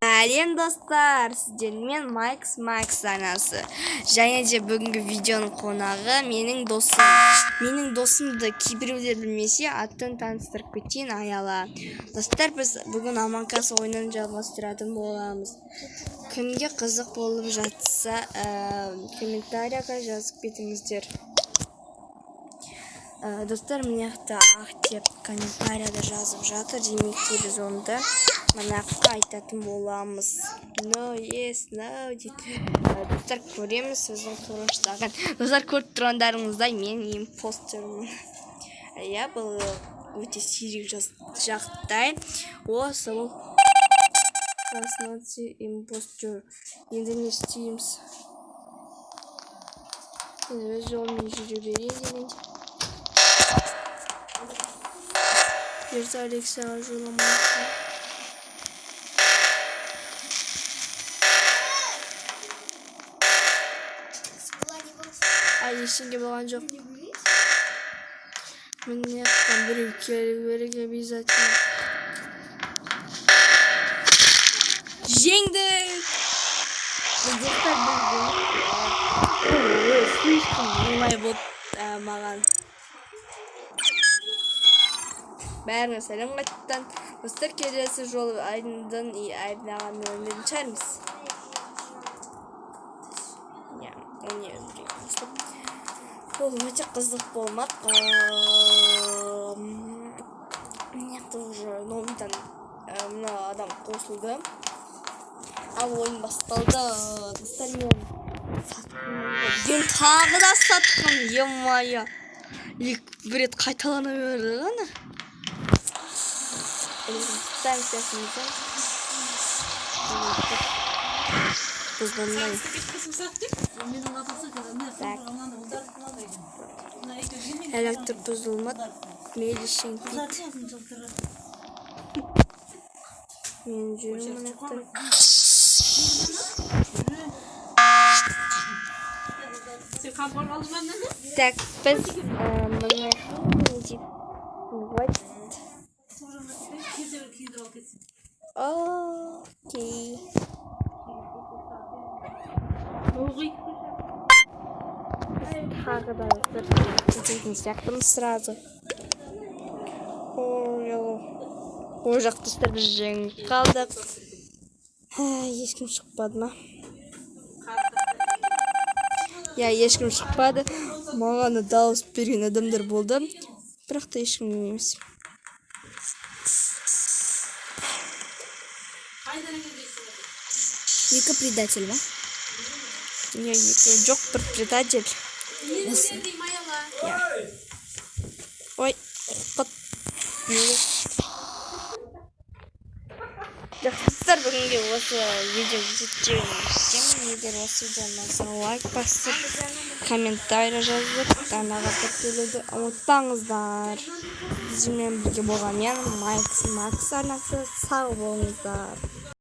Сәлем, достар! Сіздермен Макс Макс арнасы. Және де бүгінгі видеоның қонағы менің досым. Менің досымды кейбіреулер білмесе, атын таныстырып кетейін: Аяла. Достар, біз бүгін Among Us ойынын жалғастыратын боламыз. Кімге қызық болып жатса, комментарияға жазып кетіңіздер. Достар, мына жақта ақ деп комментарияда жазып жатыр. Демек те, біз онда мына жаққа айтатын боламыз. No, yes, no дейді. Достар, көреміз сіздің қорқыныштағын. Достар, көріп тұрғандарыңыздай, мен импостермін. Иә, бұл өте сирек жағдай. Осы ол красный импостер. Енді не істейміз? Енді өз жолымен жүре берейін дегенде. Бұйырса, Алексияға жоламай. Ай, ештеңе болған жоқ. Мына жақтан біреу келу керек обязательно. Жеңдік! Достар, біз жеңдік. Слишком оңай болды маған. Бәріне сәлем қайтадан. Достар, келесі жолы Айдын и Айдын ағамен ойнайтын шығармыз. Иә, ойнай біреу қосылып. Бұл өте қызық болмақ. Мына жақта уже новыйдан мына адам қосылды. Ал ойын басталды. Достар, мен сатқынмын. Мен тағы да сатқын, ё-моё. Екі бір рет қайталана берді ғана. Станциясымызды бұзғандай. Так. Электр бұзылмады. Мейлі, ештеңе. Мен жүремін мына жақта. Сен қамқор алдың ба? Так, біз мына не дейді? Вот. Окей. Ылғи. Тағы да бір кететін сияқтымыз сразу. Ой, ол жақ, достар, біз жеңіп қалдық. Ешкім шықпады ма? Иә, ешкім шықпады. Маған да дауыс берген адамдар болды. Бірақ та ешкім емес. Екі предатель ма? Не, екі жоқ, бір предатель. Осы. Иә. Ой, қорқыт. Неге? Жақсы, достар, бүгінге осы видео жетеді деген үміттемін. Егер осы видео ұнаса, лайк басып, комментарий жазып, арнаға тіркелуді ұмытпаңыздар. Сіздермен бірге болған мен, Макс Макс арнасы. Сау болыңыздар.